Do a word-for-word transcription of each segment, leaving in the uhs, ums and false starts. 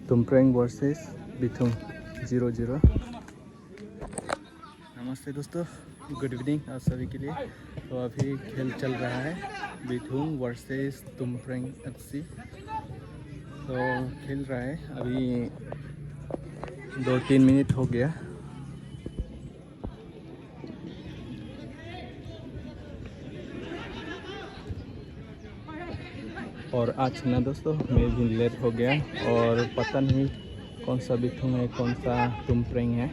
Tumpreng versus Bithung, zero zero. नमस्ते दोस्तों, good evening आप सभी के लिए। तो अभी खेल चल रहा है बिथुंग वर्सेस तुम्प्रेंग एफसी। तो खेल रहा है, अभी दो तीन मिनट हो गया। और आज ना दोस्तों, मैं भी लेट हो गया और पता नहीं कौन सा बिथुंग है, कौन सा तुम्प्रेंग है।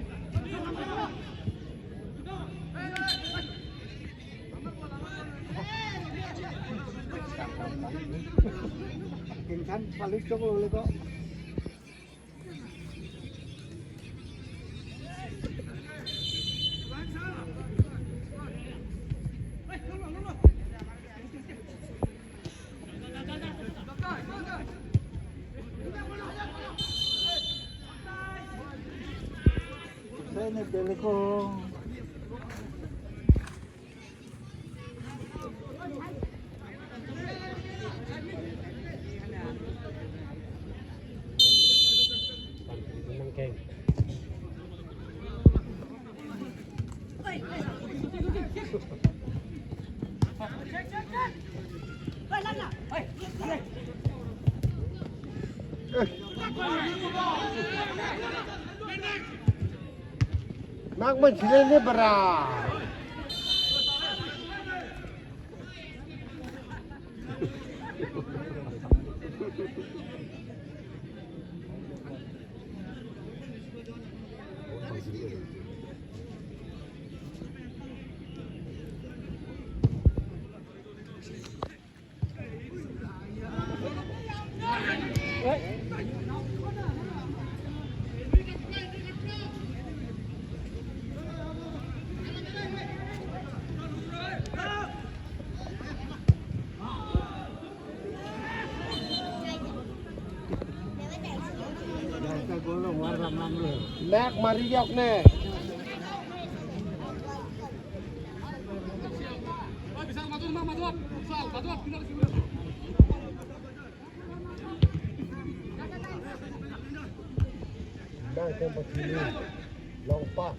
Nak menjadi ini berat. Nak mari jok ne. Bang, yang begini. Long pass.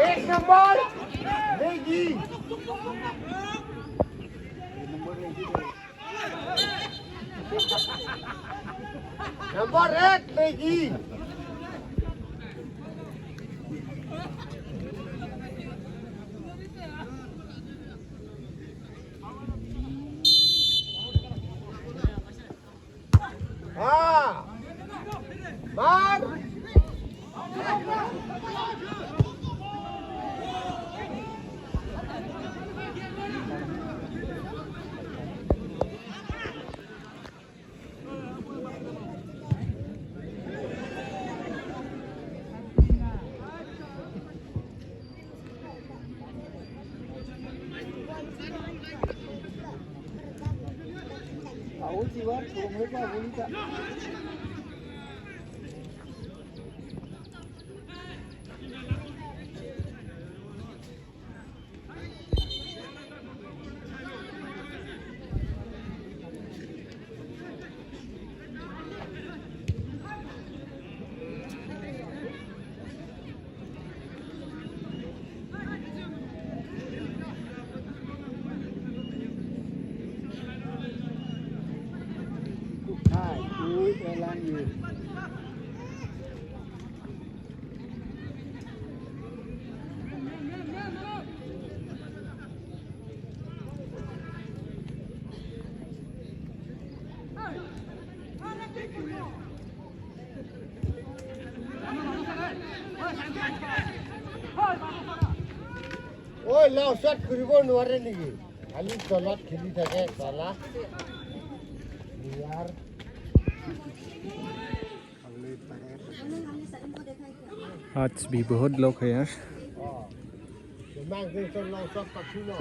एक नंबर लेगी। नंबर एक लेगी। हाँ। मार। Oi, la shot kuribo nware niki? Khali tolot kheli thake, sala. Niyar. आज भी बहुत लोग है यार। Oh. Memang ke so long shot pathulo.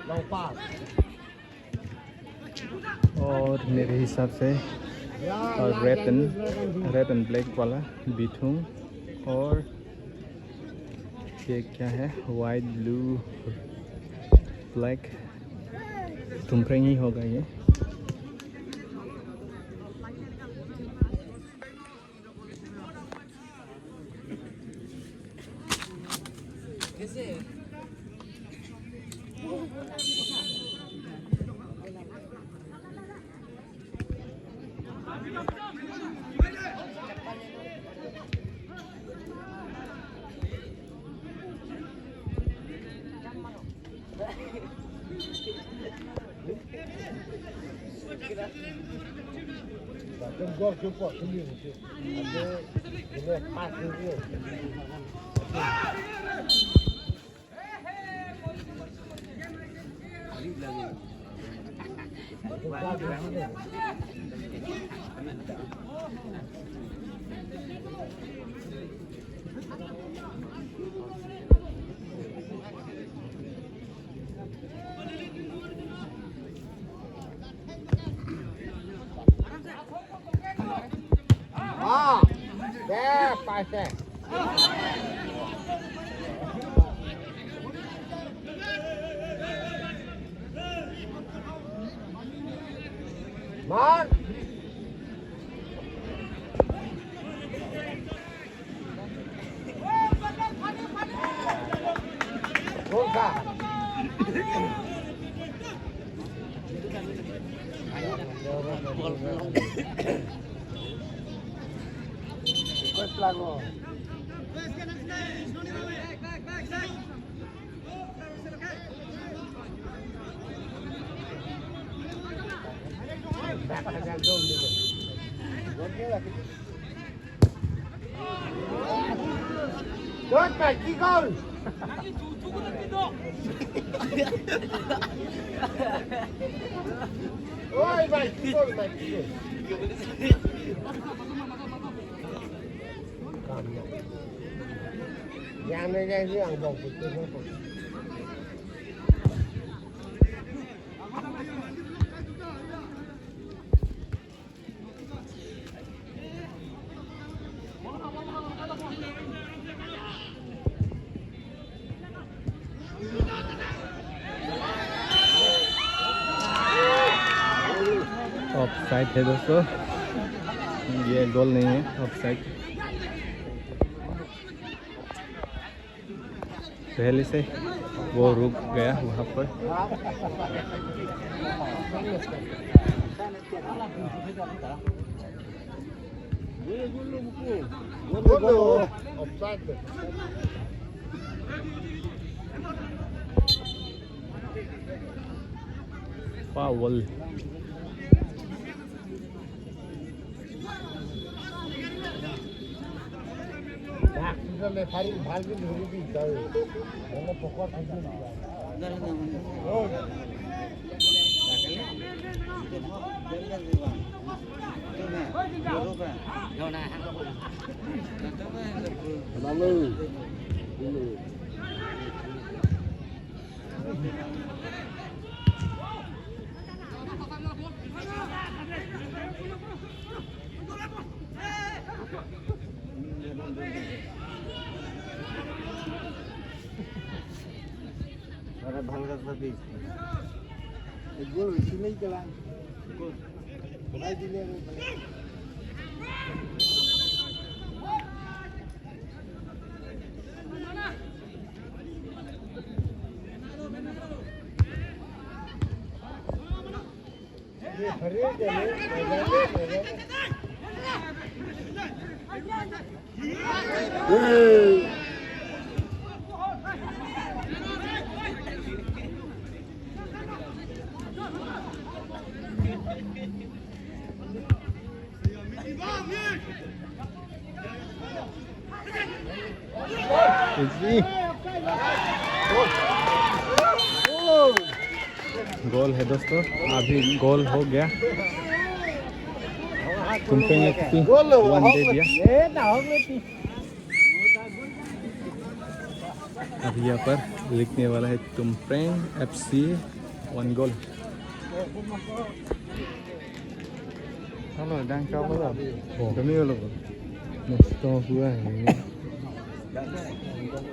Long pass. और मेरे हिसाब से, और red and, red and black वाला बिथुंग, और ये क्या है, वाइट, ब्लू, ब्लैक, तुम्हरेंग ही होगा ये। Ah, deh, paise. Man. Gol kah? Request lago. Dot, Mike, ki gol. Oi, Mike, ki gol, Mike, ki gol. Yang na, yang na, ang bong putus na po. Offside है दोस्तों, ये गोल नहीं है, ऑफसाइड। पहले से वो रुक गया वहाँ पर। Foul. अरे, भंगरस भाभी। एक गोल इसी नहीं चला। गोल। बनाई दिले रे। गोल है दोस्तों, अभी गोल हो गया। तुमप्रेंग एफसी वन दे दिया। अभी यहाँ पर लिखने वाला है तुमप्रेंग FC one goal. Hello, đang chok lo. Oh. Kami lo. Next to hua hai.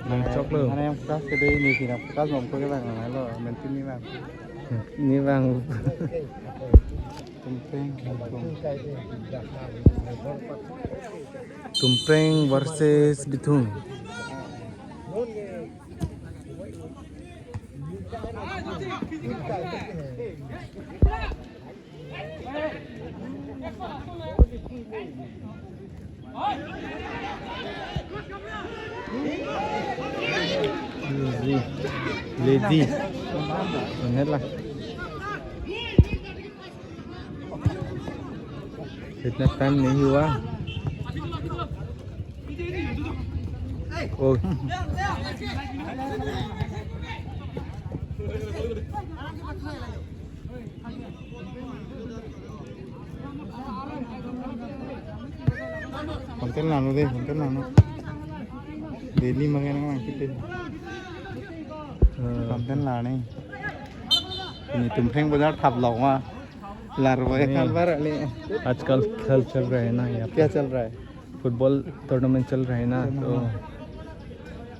Đang chok lo. Mana yang focus ke dei ni, sina focus bom ko ke bang lo. Mentin ni bang. Ni bang. Tumpeng. Tumpreng versus Bithung. Lady. Lady. Banget lah. Fitness time nahi hua. Oh. Content lano dei, content lano. Daily makan nang kita. Hmm. Content lano. Ini Tumpreng bazar thap lok ma. Larwa नहीं। Kan bar ni. आजकल खेल चल रहा है ना यहाँ पे। क्या चल रहा है? फुटबॉल टूर्नामेंट चल रहा है ना, तो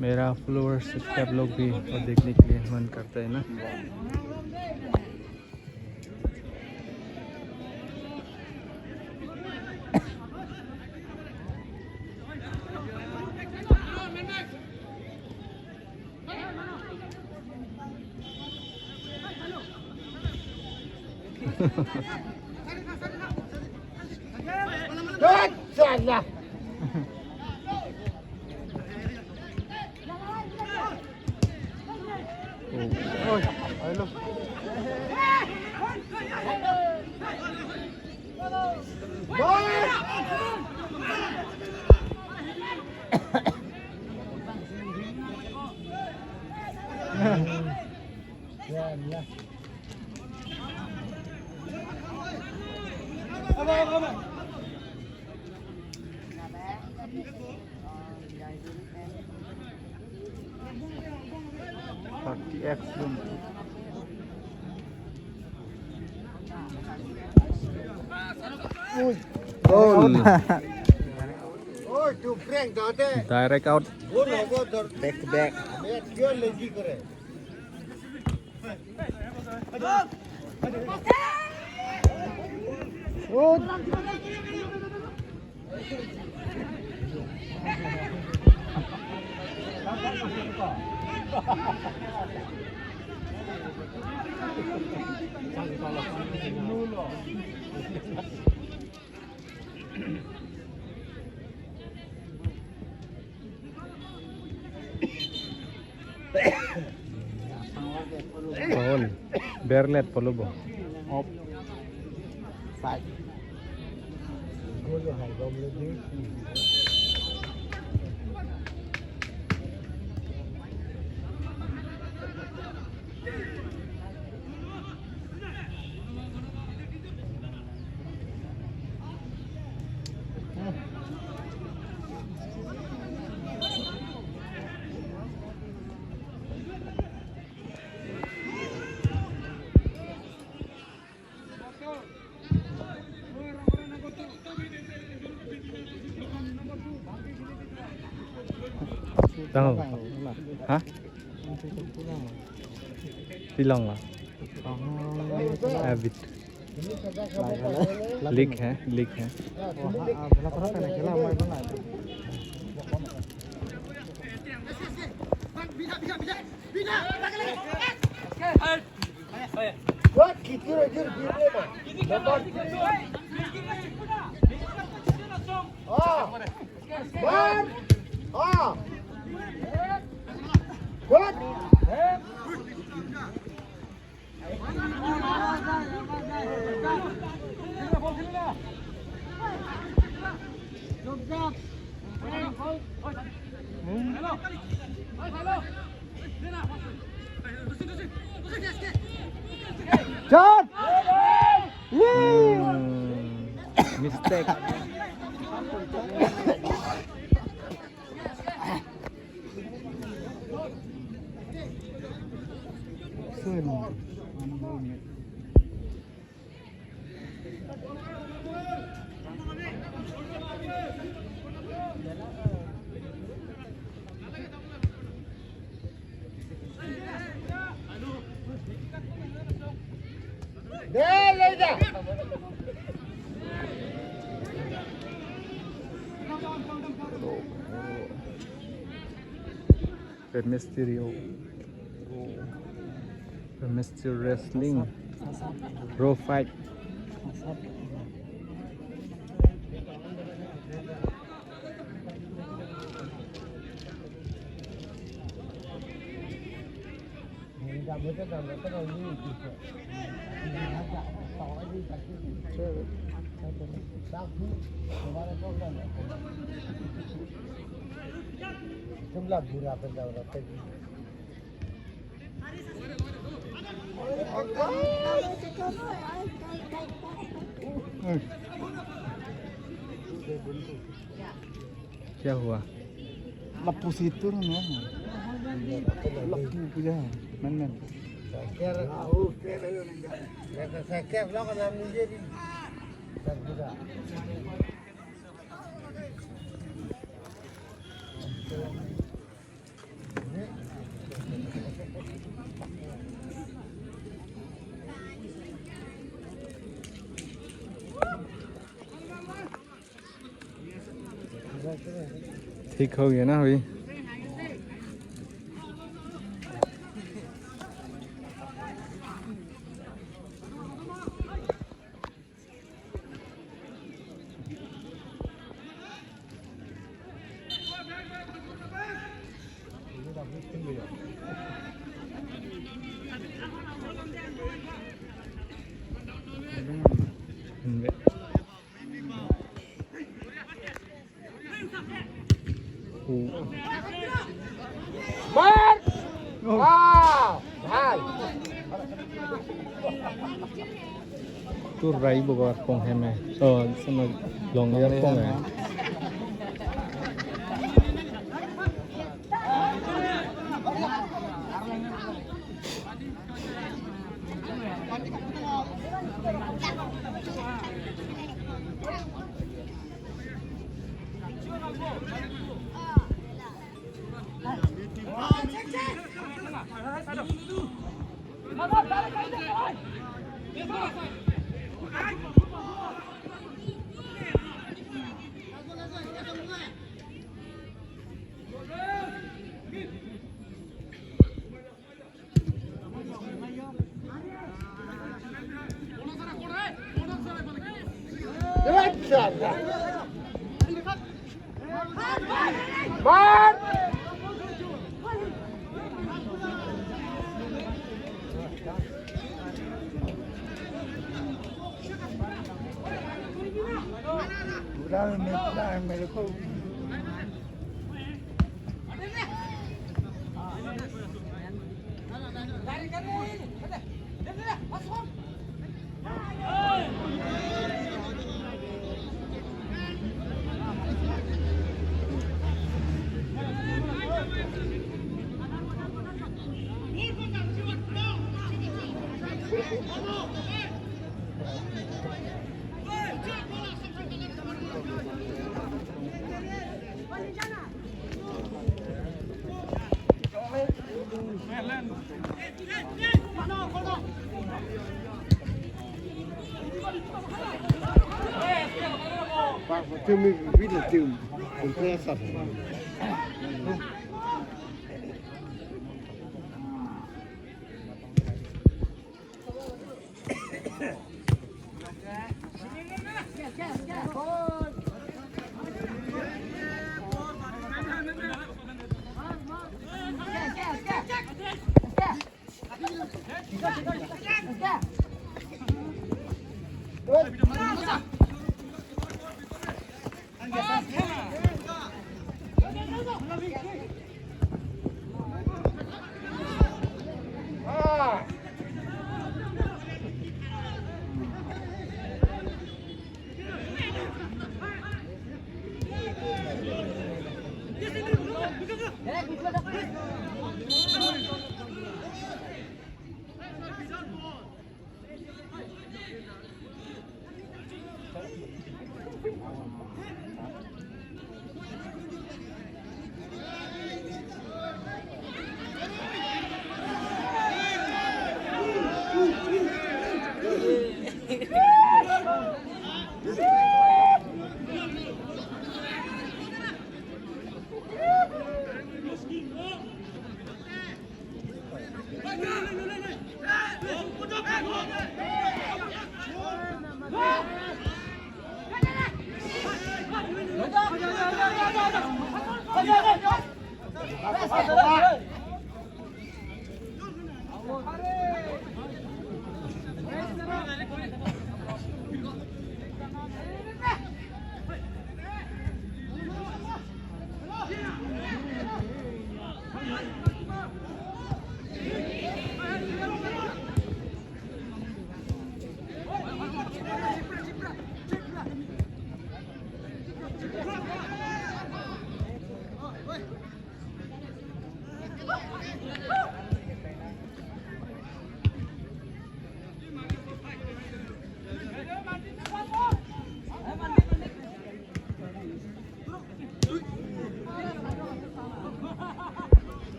मेरा फॉलोअर्स, सब्सक्राइब लोग भी वो देखने के लिए मन करता है ना। Thirty X dun. Goal. Direct out. Back to back. Foul. Berlet polo bo. Off. Side. Tahu? Hah? Tilong lah. Habit. League है, league है। Shot! Mistake. Rey Mysterio. Rey Mysterio Wrestling. Pro Fight. क्या हुआ? Lapu situ na. Lapu puja. Men, men. ठीक हो गया ना अभी? मार! हाँ, भाई। Tu rai bogar pong hai me. Oh, sama long ya pong hai.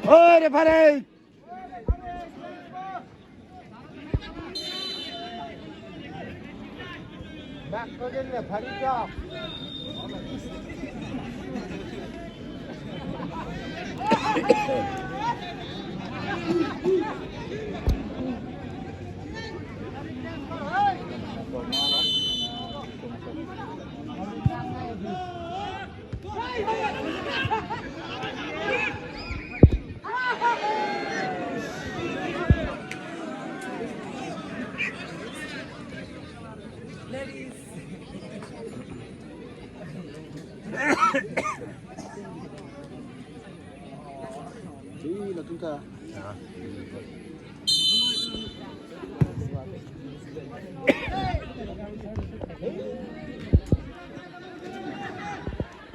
Oi, referee!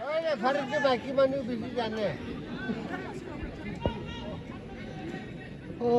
अरे, भारत के बाकी मानव बिजी जाने। ओ।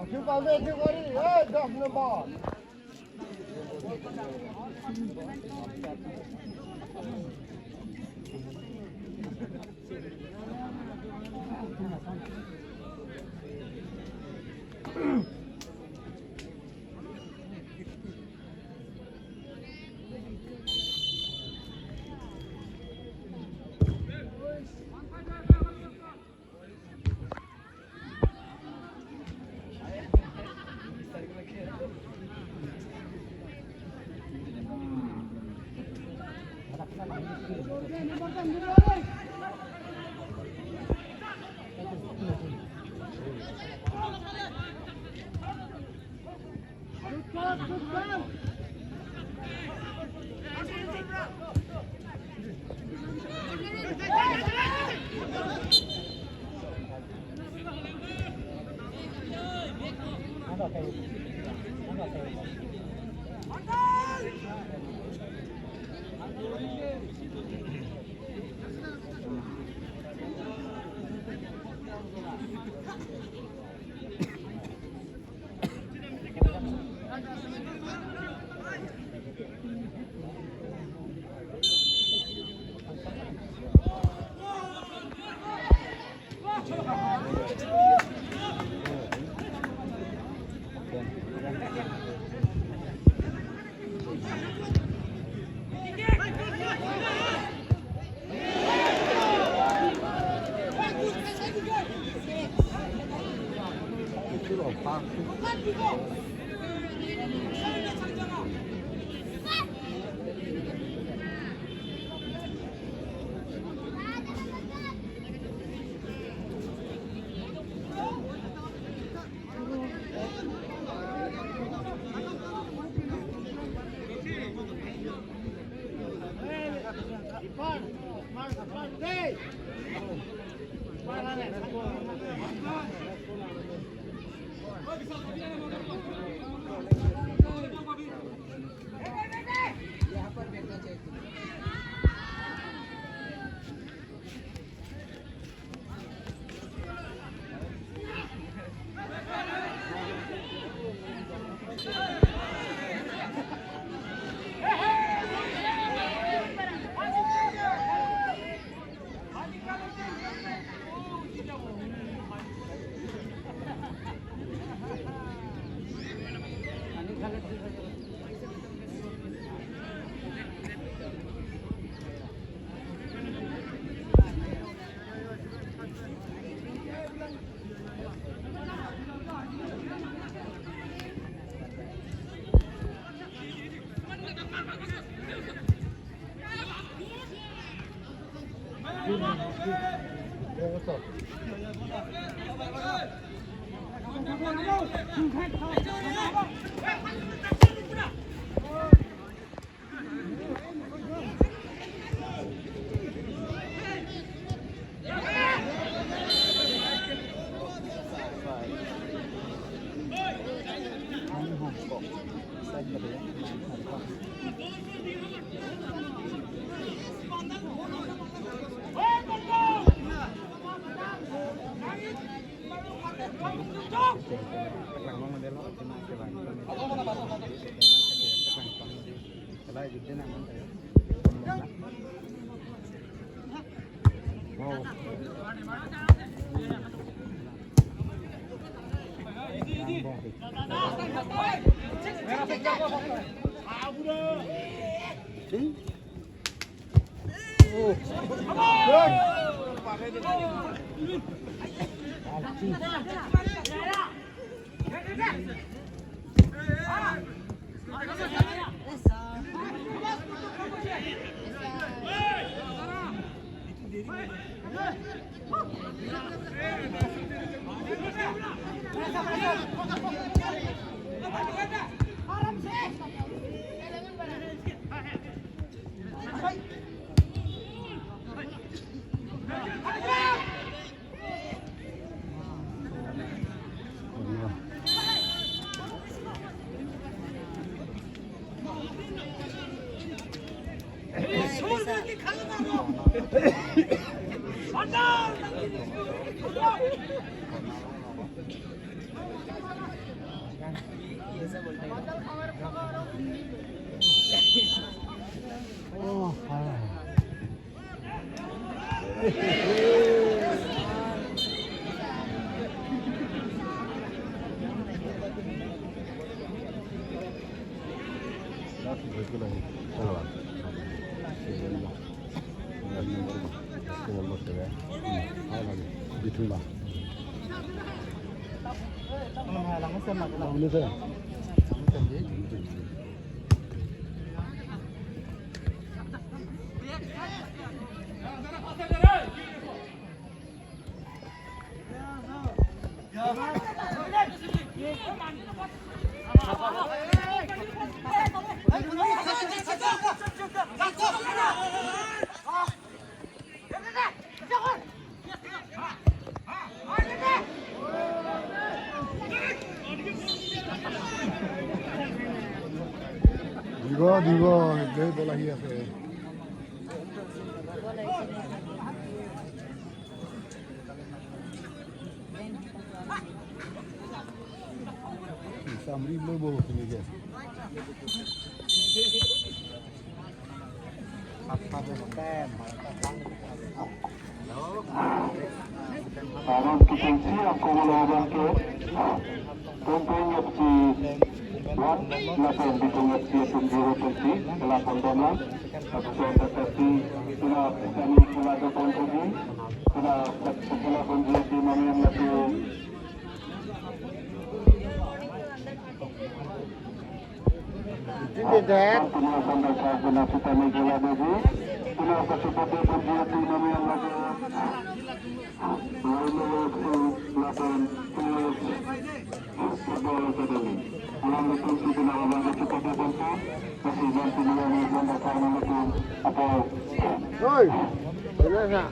Chupa me chukari, eh, dok number. Oh, Digo, digo, de bola hi ase. Samri lo bo sini ke. Aron kitungsi angko bola abang ke. Tongtong F C one, lapen Bitung F C atum zero twenty, kelak pondamlang. Lapuson F C, kelak kami kelak dopon uji, kelak kelak uji di mamian lagi. Itu beda. Puna sampai saat puna kita ni kelak uji, puna kasih pada uji di mamian lagi. Lalu F C, lapen Football Academy. Alam betul si kena orang yang cepat dia bantu. Masih bantu dia ni pun datang mendukung. Apa? Oi, benar tak?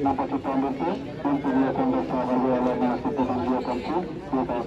Nampak kita bantu. Bantu dia kan besar dia lah yang kita dia bantu. Dia tak